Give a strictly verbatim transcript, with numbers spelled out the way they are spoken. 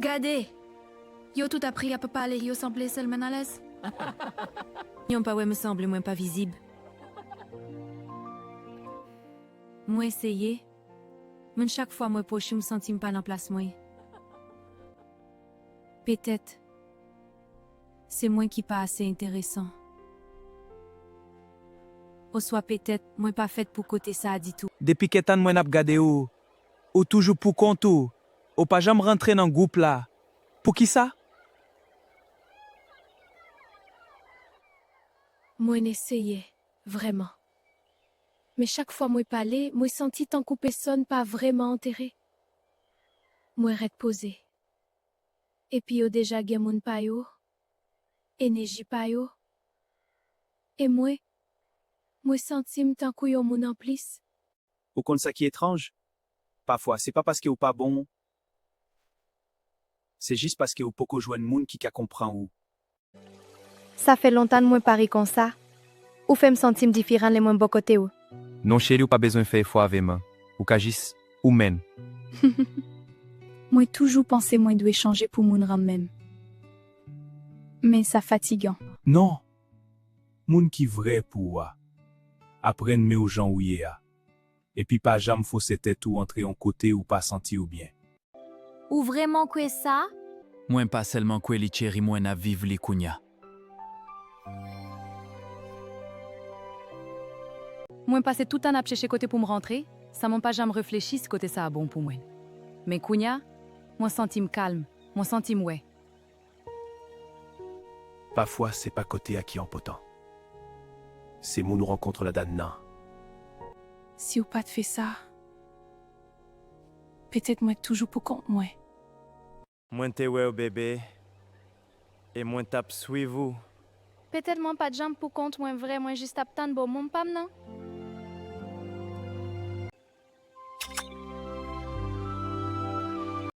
Gade! Yo tout ap ri, ap pale, yo sanble sèlman alèz. Yon pa wè m sanble mwen pa vizib. Mwen eseye, men chak fwa mwen pwoche, m santi m pa nan plas mwen. Petèt, se mwen ki pa ase enteresan. Oswa petèt, mwen pa fèt pou kote sa a ditou. Depi kèk tan mwen ap gade w, ou toujou pou kont ou, ou pa janm rantre nan gwoup la. Poukisa? Mwen eseye, vrèman. Men chak fwa mwen pale, mwen santi tankou pèsonn pa vrèman enterese. Mwen ret poze. Epi yo deja gen moun pa yo, enèji pa yo. E mwen, mwen santi m tankou yon moun anplis. Ou konn sa ki etranj? Pafwa, se pa paske ou pa bon, se jis paske ou poko jwenn moun ki ka konprann ou. Sa fè lontan mwen pa ri konsa. Ou fè m santi m diferan lè mwen bò kote w. Non, cheri, ou pa bezwen fè efò avè m. Ou ka jis ou menm. Mwen toujou panse mwen dwe chanje pou moun renmen m. Men sa fatigan. Non. Moun ki vrè pou ou a ap renmen w jan ou ye a. Epi pa janm fòse tèt ou antre yon kote ou pa santi w byen. Ou vrèman kwè sa? Mwen pa sèlman kwè li, cheri, mwen ap viv li kounya. Mwen pase tout tan ap chèche kote pou m rantre, san mwen pa janm reflechi si kote sa a bon pou mwen. Men kounya, mwen santi m kalm, mwen santi m wè. Pafwa, se pa kote a ki enpòtan. Se moun ou rankontre ladan nan. Si w pa t fè sa, petèt mwen t toujou pou kont mwen. Mwen te wè w, bebe, e mwen t ap swiv ou. Petèt mwen pa t janm pou kont mwen vre, mwen jis t ap tann bon moun pa m nan.